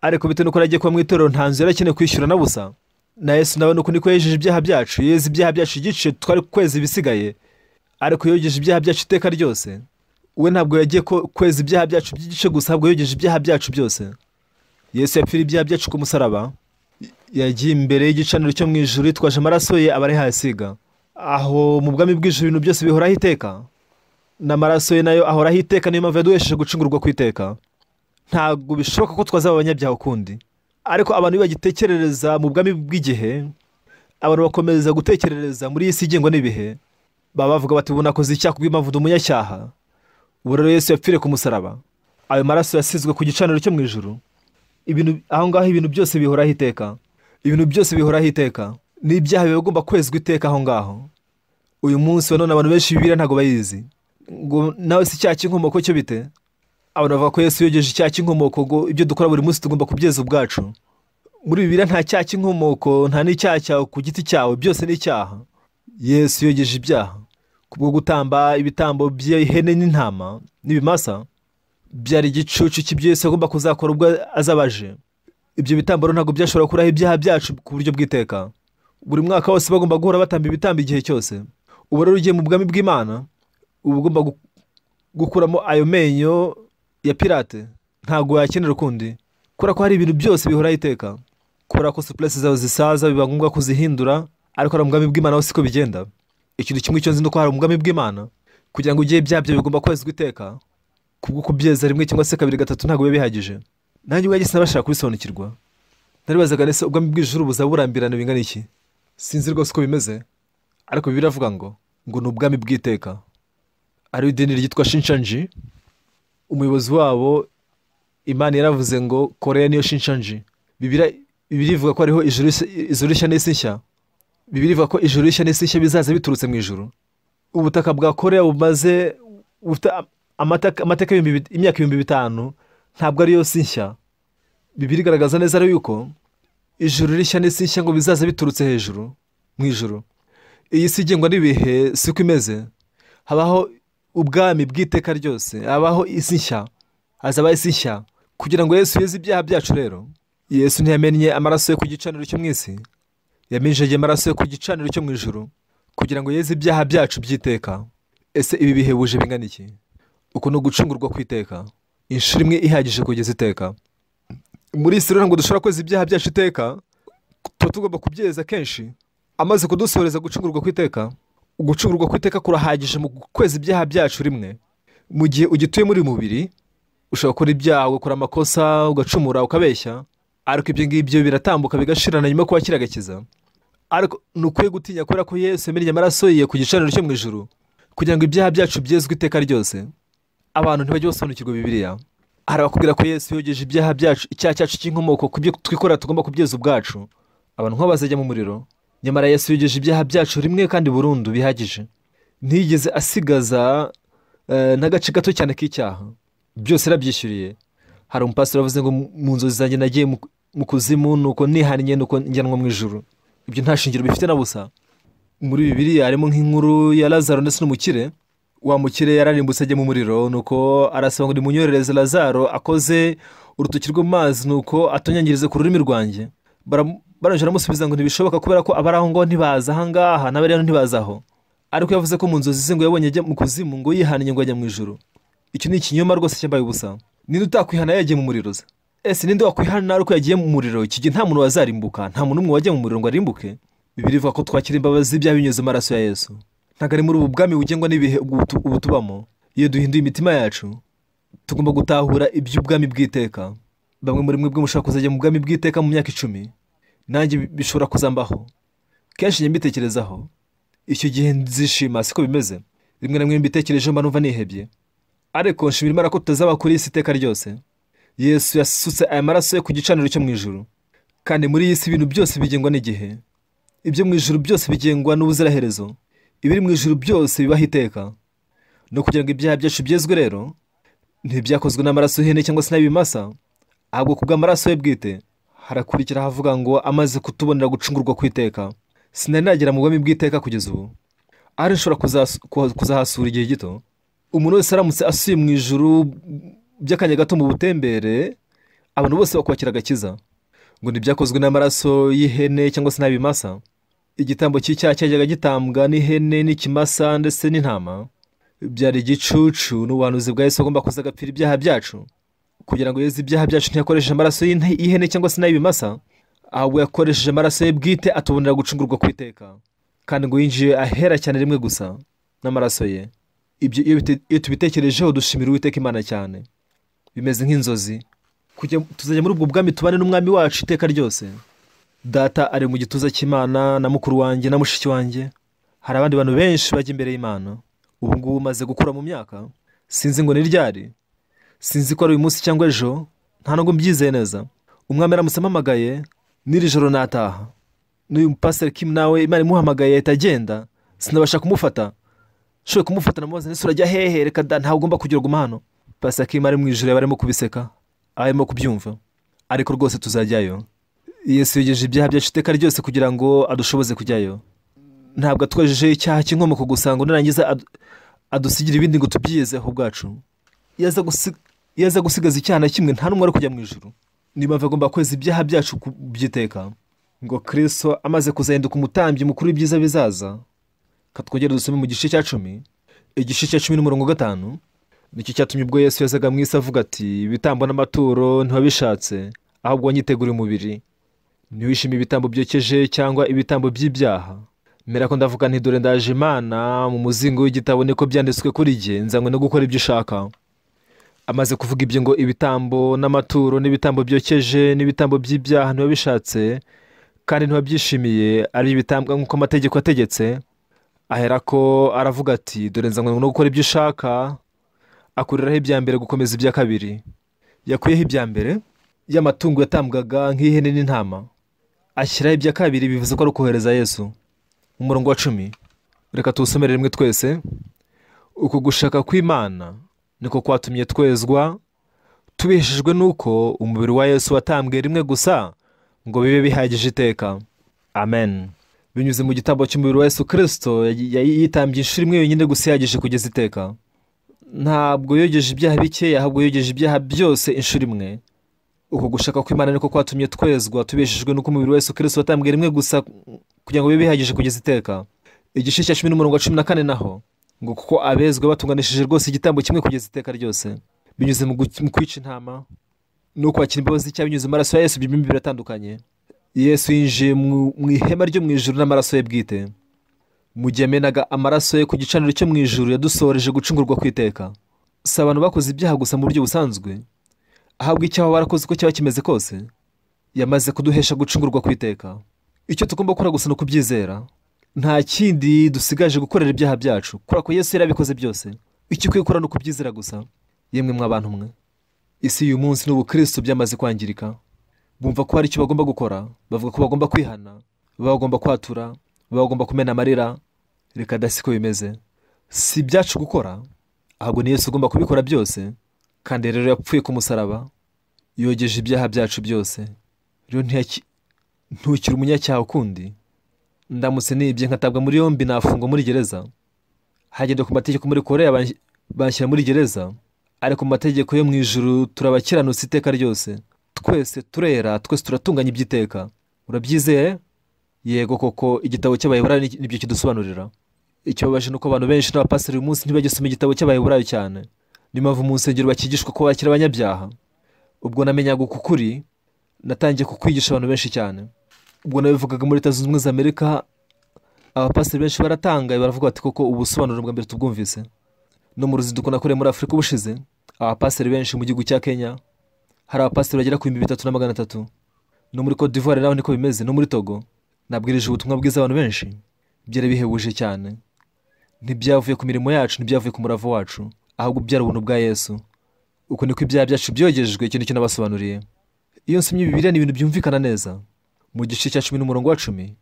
Ariko bitewe nuko yagiye kuba mu itorero, nta nzu yari akeneye kwishyura na busa. Na Yesu nawe nuko niko yejeje ibyaha byacu, yeze ibyaha byacu igice twari kwezi ibisigaye, ariko yogeje ibyaha byacu iteka ryose. We ntabwo yagiye kweza ibyaha byacu by'igice gusa, ahubwo yogeje ibyaha byacu byose. Yesu yapfira ibyaha byacu ku musaraba, yagiye imbere y'igicaniro cyo mu ijuru yitwaje amaraso ye aba ariho ayasiga. Aho mu bwami bw'ijuru ibintu byose bihoraho iteka, n'amaraso ye nayo ahoraho iteka. Niyo mpamvu yaduhesheje gucungurwa kw'iteka. Ntabwo bishoboka ko twazaba abanyabyaha ukundi. Ariko abantu bagitekerereza mu bwami bw'igihe, abantu bakomeza gutekerereza muri iyi si igengwa n'ibihe, baba bavuga bati ubu nakoze icyaha kubw'impamvu ndi umunyacyaha. Ubu rero Yesu yapfiriye ku musaraba, ayo maraso yasizwe ku gicaniro cyo mu ijuru. Ibintu aho ngaho ibintu byose bihoraho iteka, ibintu byose bihoraho iteka, n'ibyaha biba bigomba kwezwa iteka aho ngaho. Uyu munsi wa none abantu benshi Bibiliya ntabwo bayizi. Ngo nawe si icyaha cy'inkomoko cyo bite? Abantu bavuga ko Yesu yogeje icyaha cy'inkomoko, ngo ibyo dukora buri munsi tugomba kubyeza ubwacu. Muri Bibiliya nta cyaha cy'inkomoko, nta n'icyaha cyawe ku giti cyawe, byose ni icyaha. Yesu yogeje ibyaha kubwo gutamba ibitambo by'ihene n'intama n'ibimasa, byari igicucu cy'ibyo Yesu agomba kuzakora ubwo azabaje. Ibyo bitambo ntabwo byashobora gukuraho ibyaha byacu ku buryo bw'iteka. Buri mwaka wose bagomba guhora batamba ibitambo igihe cyose. Ubu rero ugiye mu bwami bw'Imana, uba ugomba gukuramo ayo menyo ya pirate, ntabwo wayakenera ukundi, kubera ko hari ibintu byose bihoraho iteka. Kubera ko supuresi zawe zisaza biba ngombwa kuzihindura, ariko hari ubwami bw'Imana hose siko bigenda. Ikintu kimwe cyo nzi nuko hari ubwami bw'Imana, kugira ngo ugiye ibyaha byawe bigomba kwezwa iteka. Kubwo kubyeza rimwe cyangwa se kabiri gatatu ntabwo biba bihagije. Nanjye ubwanjye sinabashaka kubisobanukirwa. Naribazaga nese ubwami bw'ijuru buzaba burambirana bingana iki? Sinzi rwose uko bimeze, ariko Bibiliya iravuga ngo ni ubwami bw'iteka. Ari idini ryitwa Shinshanji, umuyobozi wabo Imana yaravuze ngo Korea niyo Shinshanji. Bibiliya ivuga ko hariho ijuru rishya n'isi nshya. Bibiliya ivuga ko ijuru rishya n'isi nshya bizaza biturutse mu ijuru. Ubutaka bwa Korea bumaze bufite amateka imyaka 5000, ntabwo ari yo si nshya. Bibiliya igaragaza neza rero yuko ijuru rishya n'isi nshya ngo bizaza biturutse hejuru mu ijuru. Iyi si igengwa n'ibihe siko imeze. Habaho ubwami bw'iteka ryose, habaho isi nshya, hazaba isi nshya. Kugira ngo Yesu yeze ibyaha byacu rero, Yesu ntiyamennye amaraso yo ku gicaniro cyo mu isi, yaminjagiye amaraso yo ku gicaniro cyo mu ijuru kugira ngo yeze ibyaha byacu by'iteka. Ese ibi bihebuje bingana iki? Uku ni ugucungurwa kw'iteka, inshuro imwe ihagije kugeza iteka. Muri isi rero ntabwo dushobora kweza ibyaha byacu iteka, tuba tugomba kubyeza kenshi. Amaze kudusohoreza gucungurwa kw'iteka, ugucungurwa kw'iteka kurahagije mu kweza ibyaha byacu rimwe. Mu gihe ugituye muri uyu mubiri, ushobora gukora ibyaha, ugakora amakosa, ugacumura, ukabeshya, ariko ibyo ngibyo biratambuka bigashirana nyuma yo kwakira agakiza. Ariko ntukwiye gutinya kubera ko Yesu yamennye amaraso ye ku gicaniro cyo mu ijuru kugira ngo ibyaha byacu byezwe iteka ryose. Abantu ntibajya basobanukirwa Bibiliya. Hari abakubwira ko Yesu yogeje ibyaha byacu, icyaha cyacu cy'inkomoko ku byo twikorera tugomba kubyeza ubwacu. Abantu nk'abo bazajya mu muriro. Nyamara Yesu yogeje ibyaha byacu rimwe kandi burundu bihagije. Ntiyigeze asigaza n'agace gato cyane k'icyaha, byose yarabyishyuriye. Hari umupasiteri wavuze ngo mu nzozi zanjye nagiye mu kuzimu, nuko nihannye, nuko njyanwa mu ijuru. Ibyo nta shingiro bifite na busa. Muri Bibiliya harimo nk'inkuru ya Lazaro ndetse n'umukire. Wa mukire yararimbutse ajya mu muriro, nuko arasaba ngo nimunyoherereze Lazaro akoze urutoki rwo mu mazi, nuko atonyangirize ku rurimi rwanjye. Barangije baramusubiza ngo ntibishoboka kubera ko abari aho ngaho ntibaza aha ngaha, n'abari hano ntibaza aho. Ariko yavuze ko mu nzozi ze ngo yabonye ajya mu kuzimu, ngo yihannye ngo ajya mu ijuru. Icyo ni ikinyoma rwose cyambaye ubusa. Ninde utakwihana yagiye mu muriro se? Ese ninde wakwihana ariko yagiye mu muriro? Iki gihe nta muntu wazarimbuka, nta muntu n'umwe wajya mu muriro ngo arimbuke. Bibiliya ivuga ko twakira imbabazi z'ibyaha binyuze mu maraso ya Yesu. Ntabwo ari muri ubu bwami bugengwa n'ibihe ubu tubamo. Iyo duhinduye imitima yacu, tugomba gutahura iby'ubwami bw'iteka. Bamwe muri mwebwe mushobora kuzajya mu bwami bw'iteka mu myaka 10. Nanjye bishobora kuzambaho. Kenshi njya mbitekerezaho. Icyo gihe nzishima, siko bimeze. Rimwe na rimwe mbitekerejeho mba numva nihebye. Ariko nshimira Imana ko tutazaba kuri iyi si iteka ryose. Yesu yasutse aya maraso ye ku gicaniro cyo mu ijuru. Kandi muri iyi si ibintu byose bigengwa n'igihe. Ibyo mu ijuru byose bigengwa n'ubuziraherezo. Ibiri mu ijuru byose bibaho iteka. No kugira ngo ibyaha byacu byezwe rero, ntibyakozwe n'amaraso y'ihene cyangwa se n'ay'ibimasa, ahubwo kubw'amaraso ye bwite. Harakurikira havuga ngo amaze kutubonera gucungurwa kw'iteka. Sinari nagera mu bwami bw'iteka kugeza ubu. Ahari nshobora kuzahasura igihe gito. Umuntu wese aramutse asuye mu ijuru by'akanya gato mu butembere, abantu bose bakwakira agakiza. Ngo ntibyakozwe n'amaraso y'ihene cyangwa se n'ay'ibimasa. Igitambo cy'icyaha cyajyaga gitambwa n'ihene n'ikimasa ndetse n'intama, byari igicucu n'ubuhanuzi bwa Yesu agomba kuza agapfira ibyaha byacu. Kugira ngo yeze ibyaha byacu ntiyakoresheje amaraso y'ihene cyangwa se n'ay'ibimasa, ahubwo yakoresheje amaraso ye bwite atubonera gucungurwa kw'iteka. Kandi ngo yinjiye ahera cyane rimwe gusa n'amaraso ye. Ibyo iyo tubitekerejeho dushimira Uwiteka Imana cyane. Bimeze nk'inzozi. Tuzajya muri ubwo bwami tubane n'umwami wacu iteka ryose. Data ari mu gituza cy'Imana na mukuru wanjye na mushiki wanjye. Hari abandi bantu benshi bajya imbere y'Imana. Ubu ngubu maze gukura mu myaka, sinzi ngo ni ryari, sinzi ko ari uyu munsi cyangwa ejo, nta nubwo mbyizeye neza. Umwami aramutse ampamagaye n'iri joro nataha. N'uyu Pastor Kim nawe Imana imuhamagaye ahita agenda, sinabasha kumufata. Nshoboye kumufata namubaza nti urajya hehe? Reka da, ntawe ugomba kugira guma hano. Pastor Kim ari mu ijuru barimo kubiseka, arimo kubyumva. Ariko rwose tuzajyayo. Yesu yogeje ibyaha byacu iteka ryose kugira ngo adushoboze kujyayo. Ntabwo atwejeje icyaha cy'inkomoko gusa ngo narangiza adusigire ibindi ngo tubyiyezeho ubwacu. Iyo aza gusigaza icyaha na kimwe nta n'umwe ari kujya mu ijuru. Niyo mpamvu agomba kweza ibyaha byacu by'iteka. Ngo Kristo amaze kuzahinduka umutambyi mukuru w'ibyiza bizaza. Katwongere dusome mu gice cya 10, igice cya 10 n'umurongo 5. Nicyo cyatumye ubwo Yesu yazaga mu isi avuga ati ibitambo n'amaturo ntiwabishatse, ahubwo wanyiteguriye umubiri. Ntiwishimiye ibitambo byokeje cyangwa ibitambo by'ibyaha. Mera ko ndavuga nti dore ndaje Imana mu muzingo w'igitabo niko byanditswe kuri jye, nzanywe no gukora ibyo ushaka. Amaze kuvuga ibyo ngo ibitambo n'amaturo n'ibitambo byokeje n'ibitambo by'ibyaha ntiwabishatse kandi ntiwabyishimiye, ari ibitambwa nk'uko amategeko ategetse. Aherako aravuga ati dore nzanywe no gukora ibyo ushaka. Akuriraho ibya mbere gukomeza ibya kabiri. Yakuyeho ibya mbere y'amatungo yatambwaga nk'ihene n'intama, ashyiraho ibya kabiri, bivuze ko ari ukohereza Yesu. Umurongo wa 10, reka tuwusomere rimwe twese. Uku gushaka kw'Imana niko kwatumye twezwa, tubiheshejwe n'uko umubiri wa Yesu watambwe rimwe gusa ngo bibe bihagije iteka. Amen. Binyuze mu gitambo cy'umubiri wa Yesu Kristo yitambye inshuro imwe yonyine gusa ihagije kugeza iteka. Ntabwo yogeje ibyaha bikeya, ahubwo yogeje ibyaha byose inshuro imwe. Uko gushaka kw'Imana niko kwatumye twezwa, tubeshejwe n'uko umubiri wa Yesu Kristo watambwe rimwe gusa kugira ngo bibe bihagije kugeza iteka. Igice cya 10 n'umurongo wa 14 naho ngo kuko abezwa batunganishije rwose igitambo kimwe kugeza iteka ryose, binyuze mu kwica intama no kwakira imbabazi cyangwa binyuze mu maraso ya Yesu. Ibyo biratandukanye. Yesu yinjiye mu ihema ryo mu ijuru n'amaraso ye bwite. Mu gihe amenaga amaraso ye ku gicaniro cyo mu ijuru, yadusohoreje gucungurwa kw'iteka. Si abantu bakoze ibyaha gusa mu buryo busanzwe, ahabwa icyaha barakoze uko cyaba kimeze kose, yamaze kuduhesha gucungurwa kw'iteka. Icyo tugomba gukora gusa ni ukubyizera. Nta kindi dusigaje gukorera ibyaha byacu, kubera ko Yesu yarabikoze byose. Icyo ukwiye gukora ni ukubyizera gusa. Yemwe mw'abantu mwe, isi y'uyu munsi n'ubukristo byamaze kwangirika. Bumva ko hari icyo bagomba gukora, bavuga ko bagomba kwihana, bagomba kwatura, bagomba kumena amarira. Reka da, siko bimeze. Si ibyacu gukora, ahubwo ni Yesu ugomba kubikora byose. Kandi rero yapfuye ku musaraba, yogeje ibyaha byacu byose. Rero ntukiri umunyacyaha ukundi. Ndamutse nibye nkatabwa muri yombi, nafungwa muri gereza. Hagendewe ku mategeko muri Korea banshyira muri gereza, ariko mu mategeko yo mu ijuru turabakiranutse iteka ryose. Twese turera, twese turatunganya iby'iteka. Urabyizeye? Yego koko, igitabo cy'Abaheburayo nibyo kidusobanurira. Ikibabaje nuko abantu benshi n'abapasiteri uyu munsi ntibagisoma igitabo cy'Abaheburayo cyane. Niyo mpamvu mu nsengero bakigishwa ko bakira abanyabyaha. Ubwo namenyaga uku kuri, natangiye kukwigisha abantu benshi cyane. Ubwo nabivugaga muri Leta Zunze Ubumwe za Amerika, abapasiteri benshi baratangaye, baravuga bati koko ubusobanuro bwa mbere tubwumvise. No mu ruzinduko nakoreye muri Afurika ubushize, abapasiteri benshi mu gihugu cya Kenya, hari abapasiteri bagera ku 3300. No muri Cote d'Ivoire naho niko bimeze, no muri Togo. Nabwirije ubutumwa bwiza abantu benshi, byari bihebuje cyane. Ntibyavuye ku mirimo yacu, ntibyavuye ku murava wacu, ahubwo byari ubuntu bwa Yesu. Uko niko ibyaha byacu byogejwe. Icyo nicyo nabasobanuriye. Iyo nsomye Bibiliya ni ibintu byumvikana neza. Mu gice cya 10 n'umurongo wa 10,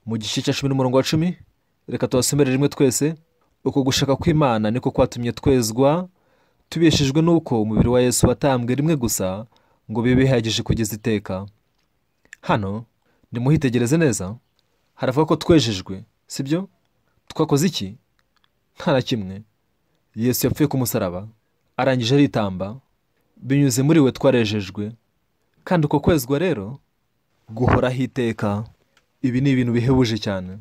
mu gice cya 10 n'umurongo wa 10, reka tubasomere rimwe twese. Uko gushaka kw'Imana niko kwatumye twezwa, tubeshejwe n'uko umubiri wa Yesu watambwe rimwe gusa ngo bibe bihagije kugeza iteka. Hano nimuhitegereze neza, haravuga ko twejejwe, sibyo? Twakoze iki? Nta na kimwe. Yesu yapfuye ku musaraba, arangije aritamba, binyuze muri we twarejejwe. Kandi uko kwezwa rero guhoraho iteka. Ibi ni ibintu bihebuje cyane.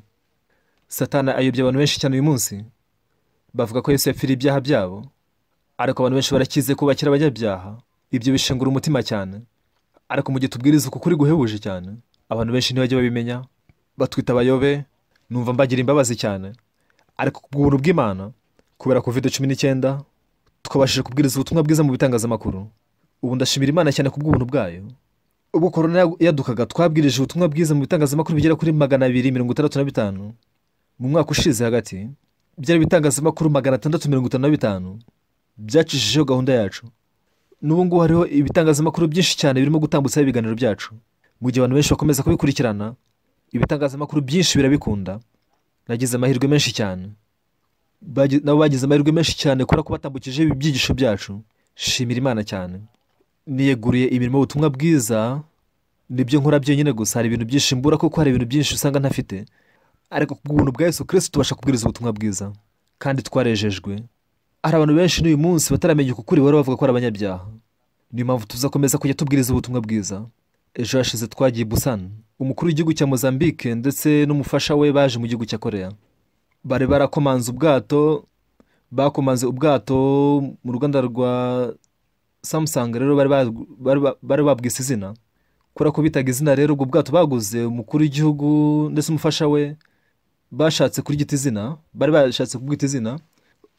Satani ayobya abantu benshi cyane uyu munsi, bavuga ko Yesu yapfiriye ibyaha byabo, ariko abantu benshi barakize ko bakira abanyabyaha. Ibyo bishengura umutima cyane. Ariko mu gihe tubwiriza uku kuri guhebuje cyane, abantu benshi ntibajya babimenya, batwita abayobe. Numva mbagira imbabazi cyane. Ariko kubw'ubuntu bw'Imana, kubera COVID-19, twabashije kubwiriza ubutumwa bwiza mu bitangazamakuru. Ubu ndashimira Imana cyane kubw'ubuntu bwayo. Ubwo korona yadukaga, twabwirije ubutumwa bwiza mu bitangazamakuru bigera kuri 265. Mu mwaka ushize hagati, byari ibitangazamakuru 655 byacishijeho gahunda yacu. N'ubu ngubu hariho ibitangazamakuru byinshi cyane birimo gutambutsaho ibiganiro byacu. Mu gihe abantu benshi bakomeza kubikurikirana, ibitangazamakuru byinshi birabikunda. Nagize amahirwe menshi cyane. Nabo bagize amahirwe menshi cyane kubera ko batambukije ibyigisho byacu. Shimira Imana cyane. Niyeguriye imirimo y'ubutumwa bwiza, nibyo nkora byonyine gusa. Hari ibintu byinshi mbura, kuko hari ibintu byinshi usanga ntafite. Ariko kubw'ubuntu bwa Yesu Kristo tubasha kubwiriza ubutumwa bwiza, kandi twarejejwe. Hari abantu benshi n'uyu munsi bataramenya uku kuri, bari bavuga ko ari abanyabyaha. Niyo mpamvu tuzakomeza kujya tubwiriza ubutumwa bwiza. Ejo hashize twagiye Busan. Umukuru w'igihugu cya Mozambique ndetse n'umufasha we baje mu gihugu cya Korea. Bari barakomanze ubwato, bakomanze ubwato mu ruganda rwa Samsung. Rero bari babwise izina, kubera ko bitaga izina. Rero ubwo bwato baguze, umukuru w'igihugu ndetse umufasha we bashatse kuryita izina, bari bashatse kubwita izina.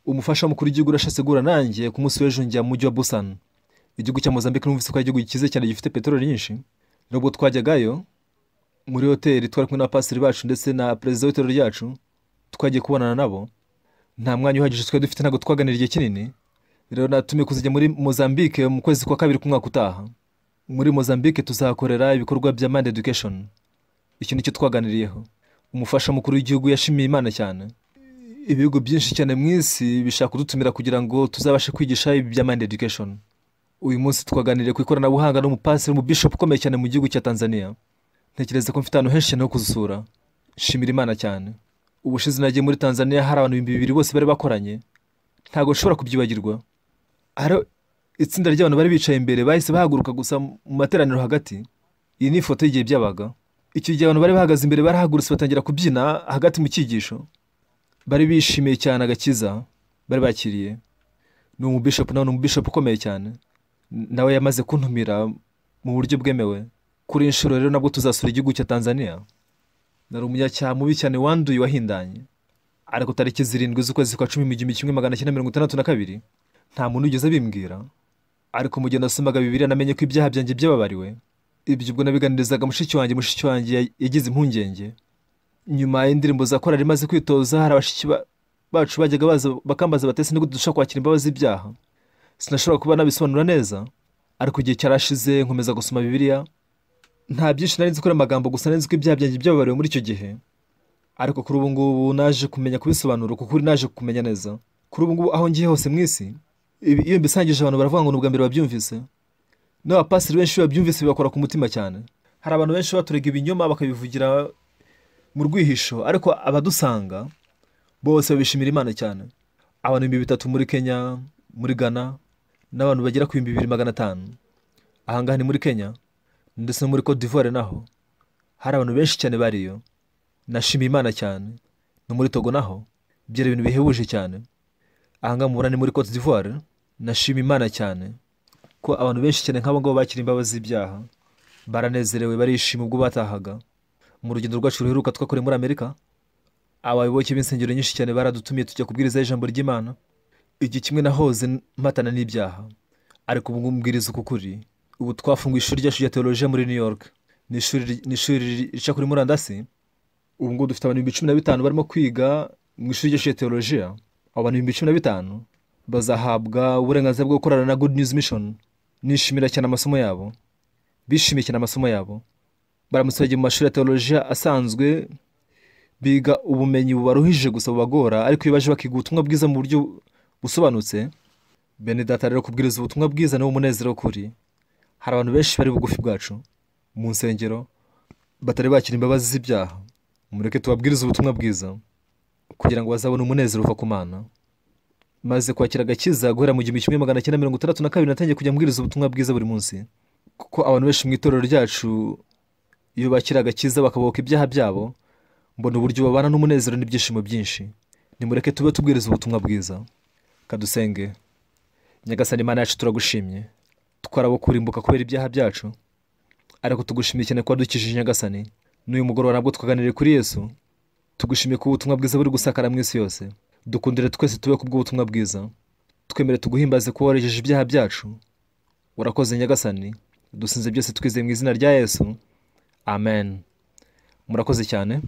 Umufasha w'umukuru w'igihugu urashatse guhura nanjye ku munsi w'ejo, njya mu mujyi wa Busan. Igihugu cya Mozambique numvise ko ari igihugu gikize cyane, gifite peteroli nyinshi. Nubwo twajyagayo muri hoteli, twari kumwe n'abapasiteri bacu ndetse na perezida w'itorero ryacu, twagiye kubonana nabo. Nta mwanya uhagije twari dufite, ntabwo twaganira igihe kinini. Rero natumiwe kuzajya muri Mozambique mu kwezi kwa kabiri k'umwaka utaha. Muri Mozambique tuzahakorera ibikorwa bya Mind Education. Iki nicyo twaganiriyeho. Umufasha mukuru w'igihugu yashimiye Imana cyane. Ibihugu byinshi cyane mu isi bishaka kudutumira kugira ngo tuzabashe kwigisha ibi bya Mind Education. Uyu munsi twaganiriye ku ikoranabuhanga n'umupasiteri, umubishop ukomeye cyane mu gihugu cya Tanzania. Ntekereza ko mfite ahantu henshi cyane ho kuzusura. Shimira Imana cyane. Ubushize nagiye muri Tanzania hari abantu 2000 bose bari bakoranye. Ntabwo nshobora kubyibagirwa. Hari itsinda ry'abantu bari bicaye imbere bahise bahaguruka gusa mu materaniro hagati. Iyi ni ifoto y'igihe byabaga. Icyo gihe abantu bari bahagaze imbere barahagurutse batangira kubyina hagati mu cyigisho. Bari bishimiye cyane agakiza bari bakiriye. Ni umubishopu, nawe ni umubishopu ukomeye cyane, nawe yamaze kuntumira mu buryo bwemewe. Kuri inshuro rero nabwo tuzasura igihugu cya Tanzania. Nari umunyacyaha mubi cyane wanduye wahindanye, ariko tariki 7 z'ukwezi kwa 10 mu 1962 nta muntu wigeze abimbwira, ariko mu gihe nasomaga Bibiliya namenye ko ibyaha byanjye byababariwe. Ibyo ubwo nabiganirizaga mushiki wanjye yagize impungenge. Nyuma y'indirimbo za korali imaze kwitoza, hari abashiki bacu bajyaga baza bakambaza bati ese ni gute dushobora kwakira imbabazi z'ibyaha? Sinashobora kuba nabisobanura neza, ariko igihe cyarashize nkomeza gusoma Bibiliya. Nta byinshi nari nzi kuri amagambo, gusa nari nzi ko ibyaha byanjye byababariwe muri icyo gihe. Ariko kuri ubu ngubu naje kumenya kubisobanura, kuko naje kumenya neza. Kuri ubu ngubu aho ngiye hose mu isi, iyo mbisangije abantu baravuga ngo ni ubwa mbere babyumvise. N'abapasiteri benshi babyumvise bibakora ku mutima cyane. Hari abantu benshi baturega ibinyoma bakabivugira mu rwihisho, ariko abadusanga bose babishimira Imana cyane. Abantu 3000 muri Kenya, muri Ghana, n'abantu bagera ku 2500. Aha ngaha ni muri Kenya, ndetse no muri Cote d'Ivoire naho hari abantu benshi cyane bariyo. Nashimiye Imana cyane. No muri Togo naho byari ibintu bihebuje cyane. Aha ngaha mubona ni muri Cote d'Ivoire. Nashimiye Imana cyane ko abantu benshi cyane nk'abo ngabo bakira imbabazi z'ibyaha, baranezerewe, barishima ubwo batahaga. Mu rugendo rwacu ruheruka twakoreye muri Amerika, abayoboke b'insengero nyinshi cyane baradutumiye tujya kubwiriza ijambo ry'Imana. Igihe kimwe nahoze mpatana n'ibyaha, ariko ubu mbwiriza uku kuri. Ubu twafunguye ishuri ryacu rya teolojiya muri New York. Ni ishuri rica kuri murandasi. Ubu ngubu dufite abantu 15,000 barimo kwiga mu ishuri ryacu rya teolojiya. Abo bantu 15,000 bazahabwa uburenganzira bwo gukorana na Good News Mission. Nishimira cyane amasomo yabo, bishimiye cyane amasomo yabo. Baramutse bagiye mu mashuri ya teolojiya asanzwe, biga ubumenyi bubaruhije gusa bubagora, ariko iyo baje bakiga ubutumwa bwiza mu buryo busobanutse. Bene data rero, kubwiriza ubutumwa bwiza ni umunezero w'ukuri. Hari abantu benshi bari bugufi bwacu mu nsengero batari bakira imbabazi z'ibyaha. Mureke tubabwirize ubutumwa bwiza kugira ngo bazabone umunezero uva ku Mana. Maze kwakira agakiza guhera mu 1962 natangiye kujya mbwiriza ubutumwa bwiza buri munsi, kuko abantu benshi mu itorero ryacu iyo bakira agakiza bakabohoka ibyaha byabo, mbona uburyo babana n'umunezero n'ibyishimo byinshi. Nimureke tube tubwiriza ubutumwa bwiza. Kadusenge. Nyagasani Imana yacu, turagushimye. Twarabukurimbuka kubera ibyaha byacu, ariko tugushimiye cyane ko wadukijije Nyagasani. N'uyu mugoroba nabwo twaganiriye kuri Yesu. Tugushimiye ko ubutumwa bwiza buri gusakara mu isi yose. Dukundire twese tube kubw'ubutumwa bwiza. Twemere tuguhimbaze ko warejeje ibyaha byacu. Urakoze Nyagasani. Dusinze byose twizeye mu izina rya Yesu. Amen. Murakoze cyane.